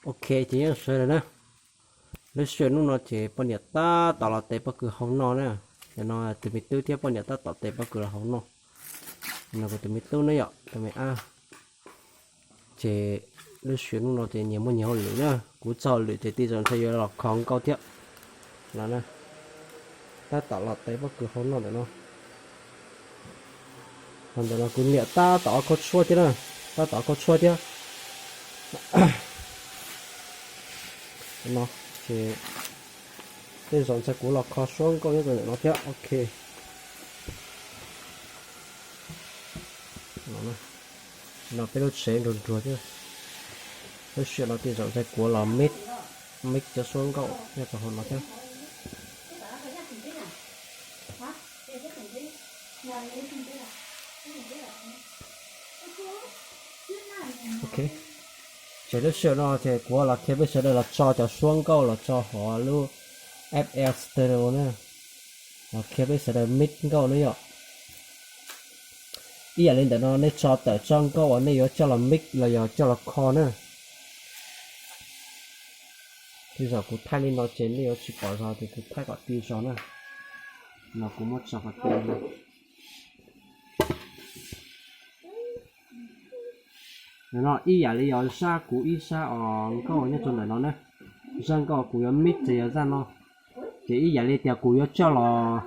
Ok, ces nyob zoo sawv daws na. Lub sij hawm hnub no ces poj niam tab tom los tes pob kws hau noj na. Nim no tus me tub thiab poj niam tab tom tes pob kws los hau noj. Nim no kuv tus me tub na yom, tus me ab. Ces lub sij hawm hnub no ces nyias muaj nyias hauj lwm na, kuv txog hauj lwm ces tej zaum ntshe yuav los kho nkauj thiab no na. Tab tom los tes pob kws hau noj ntawm no. Ho ntawm no kuv niam tab tom kho tshuaj thiab na, tab tom kho tshuaj thiab. No, ces tej zaum ntshe kuv los kho suab nkauj nyob rau ntawm no thiab. Ok. No peb lub tsev nruag nruag thiab. Lub sij hawm no tej zaum ntshe kuv los mix, mix cov suab nkauj nyob rau hauv no thiab. Ok. Ces lub sij hawm no ces kuv los qhia peb sawv daws los tso cov suab nkauj los tso hauv lub F L Studio na. Los qhia peb sawv daws mix nkauj na yom. Ib yam li ntawm no nej tso tawm txoj nkauj uas nej yuav coj los mix los yog coj los kho na. Tej zaum kuv thaij li no ces nej yuav tsis pom zog ces kuv thaij kom ti zog na. No kuv muab tso kom ti no. Nim no ib yam li yog zaj kuv ib zaj os nkauj nyob rau ntawm no na. Zaj nkauj kuv yuav mix ces yog zaj no. Ces ib yam li tias kuv yuav coj los,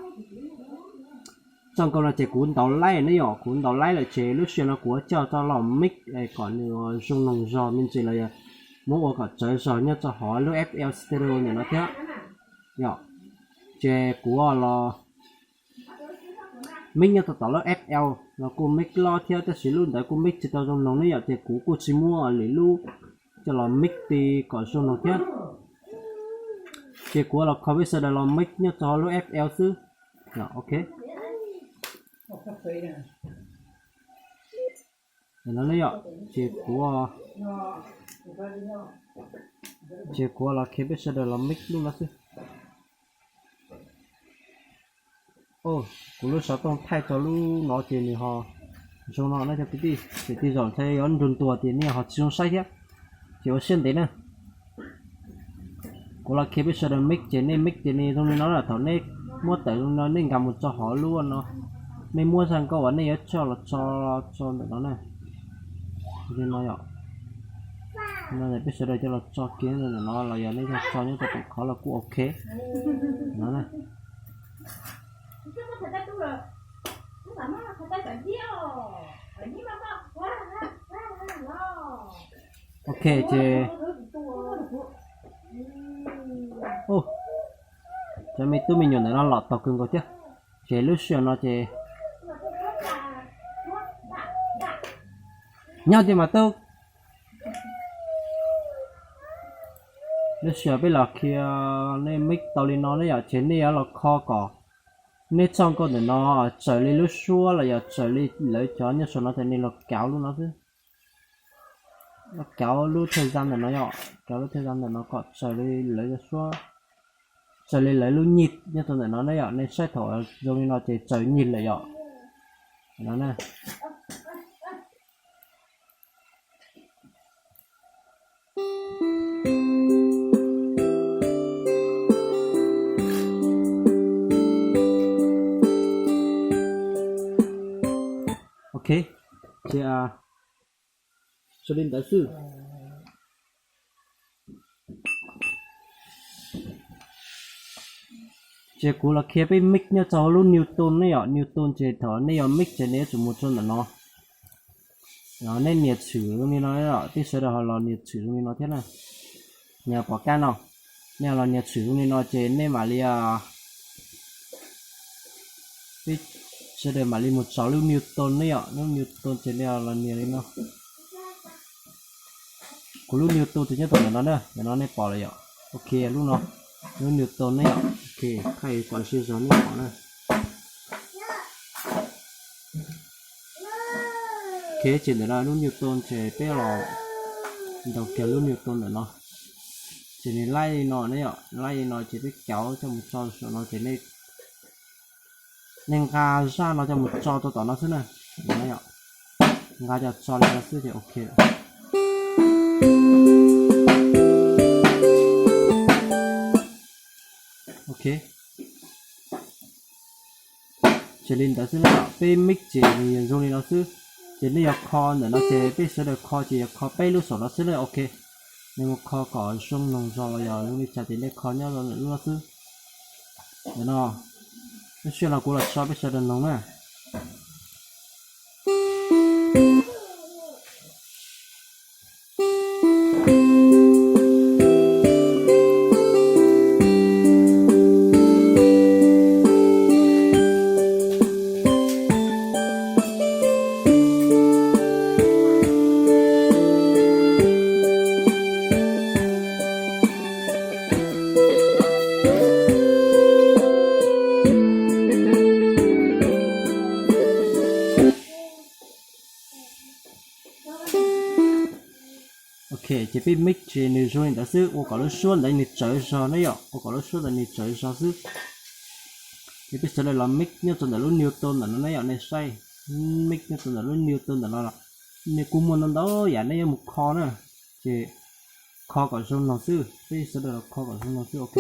txoj nkauj no ces kuv ntaus laib ne yom, kuv ntaus laib lawm ces lub sij hawm no kuv yuav coj tau los mix kom nws zoo noog zog me ntsis los yog muab ua kom tsawv zog nyob rau hauv lub F L Studio ntawm no thiab yom. Ces kuv los mix nyob rau tom lub F L los kuj mix loj thiab tab sis lub ntawd kuj mix tsis tau zoo noog ne yom, ces kuv kuj tsis muaj lwm lub coj los mix ti kom zoo noog thiab. Ces kuv los kho peb sawv daws los mix nyob rau hauv lub F L xwb. Ok. No ne yom, ces kuv, ces kuv los qhia peb sawv daws los mix lub no xwb. Kuv lub xov tooj thaij tau lub no ces nws ho zoo no na cov kwv tij, ces tej zaum ntshe yuav nrug ntuas ces nej ho tsis zoo saib thiab. Ces ua siab ntev na. Kuv los qhia peb sawv daws mix ces nej mix ces nws zoo li no na, thaum nej muab tawm zoo li no nej nkag mus rau hauv lub no, nej muab zaj nkauj uas nej yuav coj los tso tso ntawm no na. Li no yom. No peb sawv daws coj los tso kiag ntawm no los yog nej coj tso nyob rau tom qhov los kuj ok. No na. Ok, ces cov me tub me nyuam ntawm no los tau kawg nkaus thiab. Ces lub sij hawm no ces nyob tiag mas tub. Lub sij hawm peb los qhia nej mix tau li no ne yom, ces nej yuav los kho kom nej txoj nkauj ntawm no txawm li lub suab los yog txawm li lawv cov nyob saum no ces nej los kauv lub no xwb. Kauv lub thawj zaj ntawm no yom, kauv lub thawj zaj ntawm no kom txawm li lawv suab, txawm li lawv lub nyij nyob rau ntawm no ne yom, nej saib thaum zoo li no ces txawm nyij lawm yom. No na. Ok, ces tsuas li ntawd xwb. Ces kuv los qhia peb mix nyob rau lub Newton ne yom, Newton ces thaum nej yuav mix ces nej yuav tsum mus rau ntawm no. Nej nias tshwm zoo li no, peb sawv daws ho los nias tshwm zoo li no thiab na. Nias pom kab no, nej ho los nias tshwm zoo li no ces nej mam li, peb sawv daws mam li mus tso lub Newton ne yom, lub Newton ces nej los nias li no. Kuv lub Newton ces nyob rau ntawm no na, ntawm no nej pom lawm yom. Ok, lub no, lub Newton ne yom. Ok, thaij kom siab zog nej pom na. Ok, ces ntawm no lub Newton ces peb los ntaus kiag lub Newton ntawm no. Ces nws laij li no ne yom, laij li no ces peb kauv coj mus tso saum no ces nej, nej nqa zaj no coj mus tso rau tom no xwb na. Nqa coj tso li no xwb ces ok lawm. Ok, ces li ntawd xwb na. Peb mix ces nws zoo li no xwb. Ces nej yuav kho ntawm no ces peb sawv daws kho ces yuav kho peb lub saum no xwb na. Ok, nej mus kho kom zoo noog zog los yog zoo li cas ces nej kho nyob lub no xwb. Ntawm no, lub sij hawm no kuv los tso peb sawv daws noog na. Ok, ces peb mix ces nws zoo li ntawd xwb, ua kom lub suab ntawd nws tsawv zog na yom, ua kom lub suab ntawd nws tsawv zog xwb. Ces peb sawv daws los mix nyob rau ntawm lub Newton ntawm no na yom, nej saib, mix nyob rau ntawm lub Newton ntawm no los nej kuj muaj ntau ntau yam nej yuav mus kho na. Ces kho kom zoo noog xwb, peb sawv daws los kho kom zoo noog xwb, ok.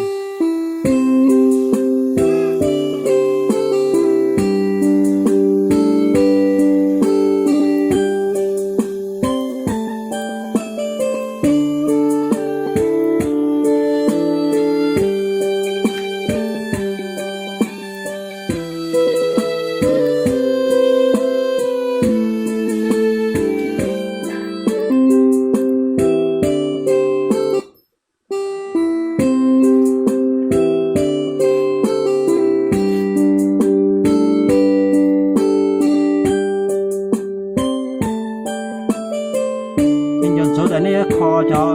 Nej nco ntsoov tas nej kho cov,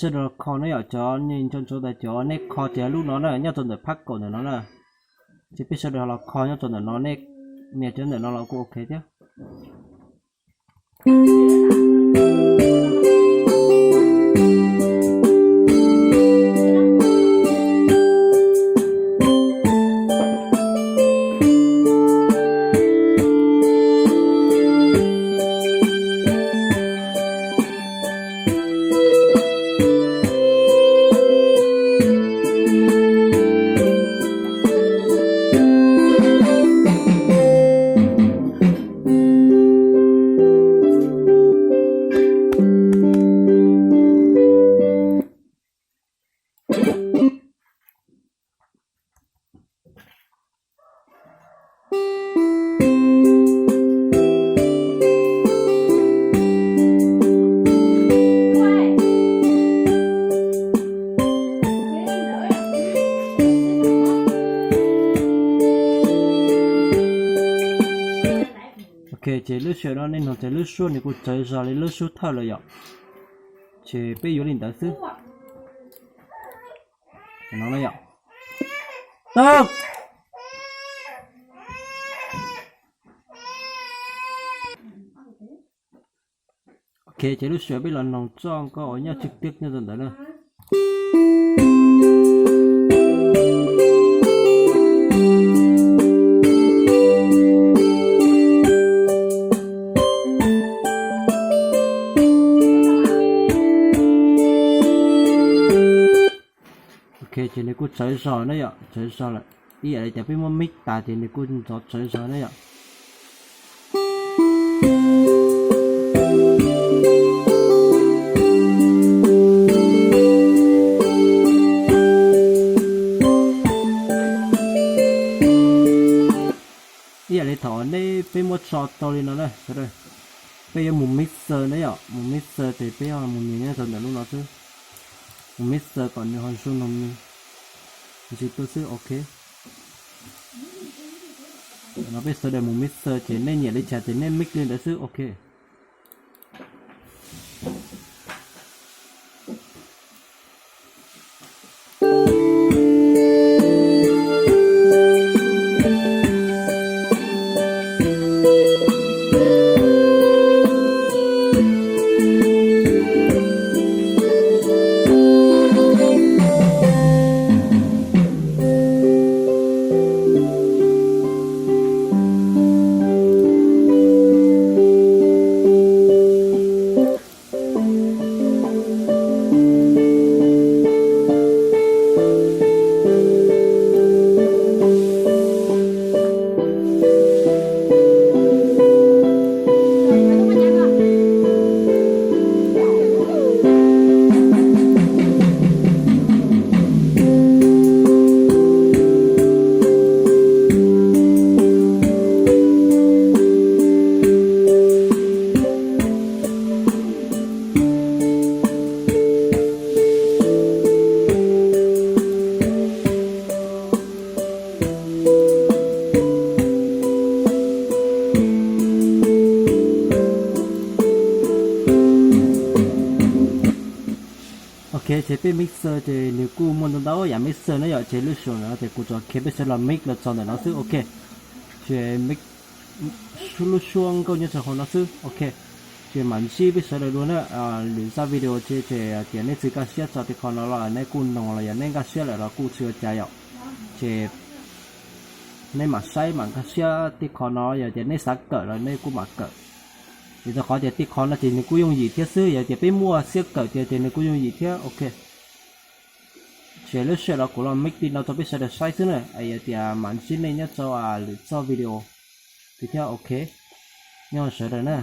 sawv daws kho na yom, cov nej nco ntsoov tas cov nej kho tias lub no na nyob rau ntawm phab kaum ntawm no na, ces peb sawv daws los kho nyob rau ntawm no, nej nias cov ntawm no los kuj ok thiab. Ok, ces lub sij hawm no nej noog tias lub suab nws kuj tsawv zog li lub suab thawj lawm yom. Ces peb yuav li ntawd xwb. No yom. Ok, ces lub sij hawm peb los noog txoj nkauj uas nyob tswj tiab nyob rau ntawd na. Ok, ces nws kuj tsawv zog na yom, tsawv zog lawm. Ib yam li tias peb muab mix tas ces nws kuj ntxov tsawv zog na yom. Ib yam li thaum nej peb muab tso tau li no na, peb yuav mus mixer na yom, mus mixer ces peb yuav mus nias nyob rau ntawm lub no xwb. Mus mixer kom nws ho zoo noog me ntsis tuaj xwb, ok. No peb sawv daws mus mixer ces nej nyiam li cas ces nej mix li ntawd xwb, ok. Ces peb mixer ces nws kuj muaj ntau ntau yam mixer na yom, ces lub sij hawm no ces kuv tsuas qhia peb sawv daws los mix los txog ntawm no xwb, ok. Ces lub suab nkauj nyob rau hauv no xwb, ok. Ces mam ntsib peb sawv daws dua na, lwm zaj video ces, ces tias nej tsis nkag siab txog tej qho no los nej kuj noog los yog nej nkag siab lawm los kuj tsis ua cas yom. Ces nej mam saib mam nkag siab tej qho no, yog tias nej xav kawm los nej kuj mam kawm. Vim rau qhov tias tej qho no ces nws kuj yooj yim thiab xwb, yog tias peb muaj siab kawm tiag ces nws kuj yooj yim thiab, ok. Ces lub sij hawm no kuv los mix li no rau peb sawv daws saib xwb na, yog tias mam ntsib nej nyob rau lwm zaj video thiab, ok. Nyob sawv daws na.